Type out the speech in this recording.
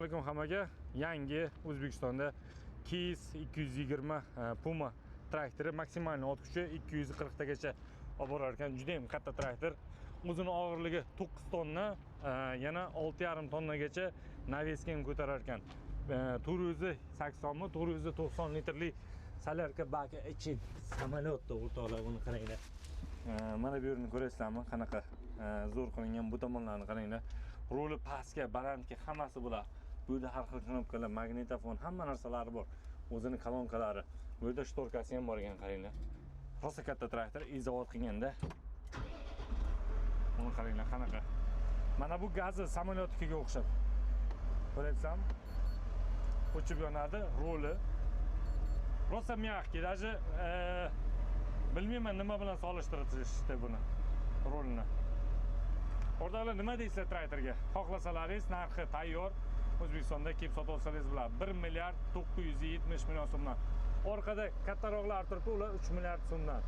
Alaykum hammaga. Yangi O'zbekistonda Case 220 Puma traktori maksimal ot kuchi 240 tagacha olib borar ekan. Juda ham katta traktor. O'zini og'irligi 9 tonna, yana 6,5 tonnagacha навес ga ham ko'tarar ekan. 480 mi, 490 litrli солярка baki ichi samolyotda, o'rtoqlar, buni qaranglar. Mana bu yerini ko'rasizlarmi, qanaqa zo'r qilingan, bu tomonlarni qaranglar. Ruli pastga, balandga hammasi bo'ladi. Bu yerda har xil knopkalar, magnitofon, hamma narsalari bor. O'zini kolonkalari. Bu yerda шторка si ham bor ekan, qaranglar. Rosa katta traktor, zavod qilganda. Buni qaranglar qanaqa. Mana bu gazi samolyotnikiga o'xshab. Ko'ryapsizmi? O'chib yonadi ruli. Rosa мягкий, даже bilmayman nima bilan solishtirishdi buni rulini. O'rtoqlar, nima deysizlar traktorga? Xohlasalaringiz, narxi tayyor. O'zbekistonda kelib sotib olsangiz bo'ladi. 1 milliard 970 million so'mdan. Orqada kattaroqlar turibdi, ular 3 milliard so'mdan.